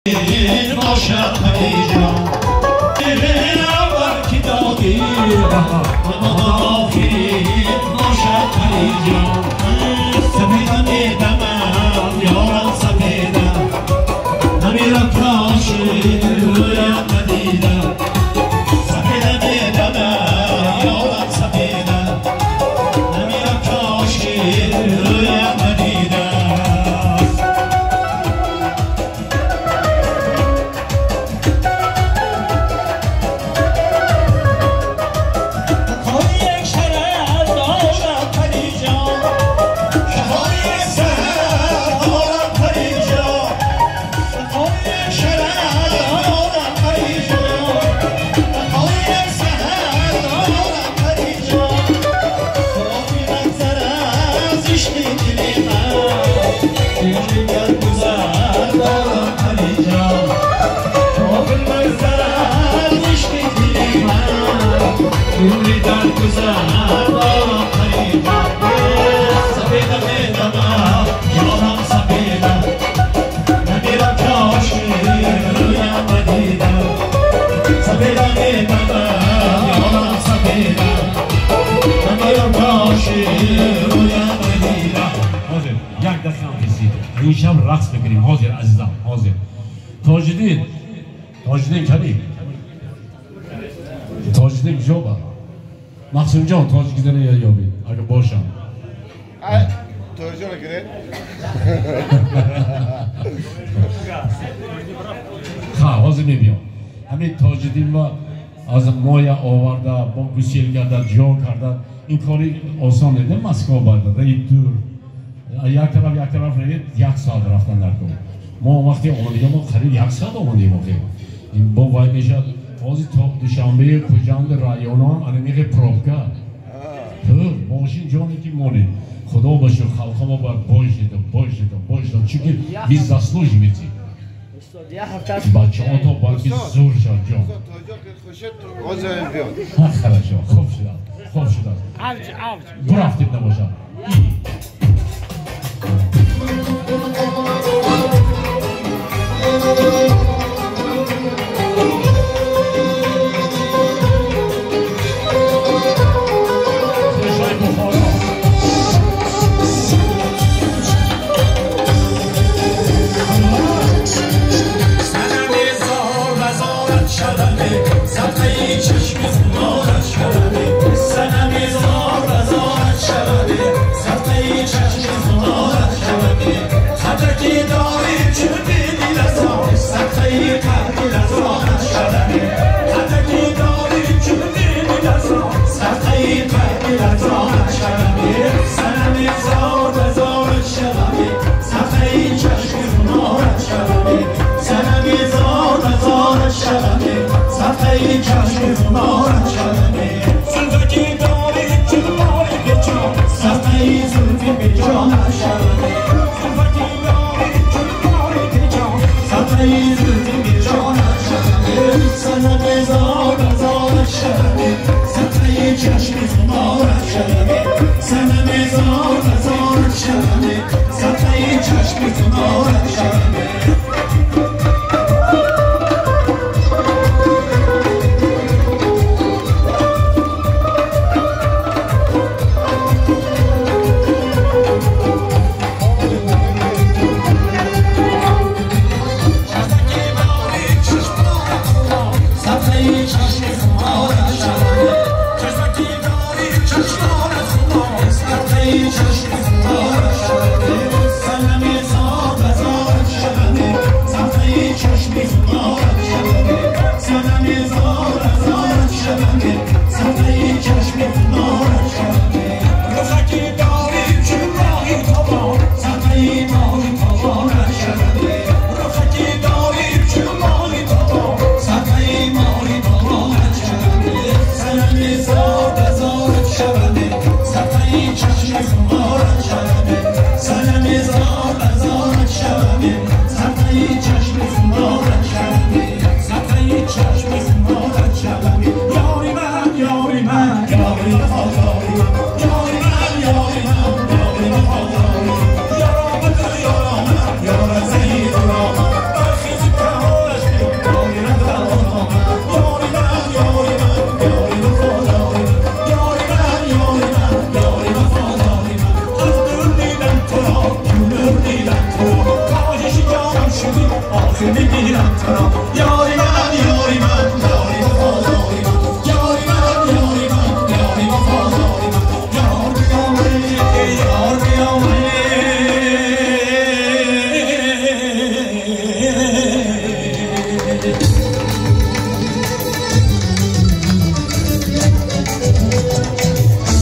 باشد پریجان اول که دادی آخر باشد پریجان سپیدم میدمم یارم سپیدم نمیرم کاشی رویم ندیدم سپیدم میدمم یارم سپیدم نمیرم کاشی رویم ندیدم. این شب رقص میکنیم. حاضر عزیزم، حاضر. تاجدین، تاجدین کدی؟ تاجدین کجا با؟ مقسوم جان تاجدین یابی اگه باشم. توجه نکنید. ها حاضر میبیام. همین تاجدین ما از مایا آورده، با گسیل کرده، جا کرده. این کاری آسان نیست. مسکو برده، این دور. یک طرف روید یک ساعت رفتن در کن. ما وقتی آمدیم ما قریب یک ساعت آمدیم آخه. این با وای میشد بازی تا دوشنبه کجاند رایون هم انا میگه پروبکا. تو ماشین جانی که مونید. خدا باشه خلق ما باید باشید باشید باشید چون biz заслуживаете. بچه ها تو باید زور شد جان. хорошо، خوب شد، خوب شد. برفتیم نباشد. چشم خمارت شده، سنم زار بزارت شده. که میگیرم تو را.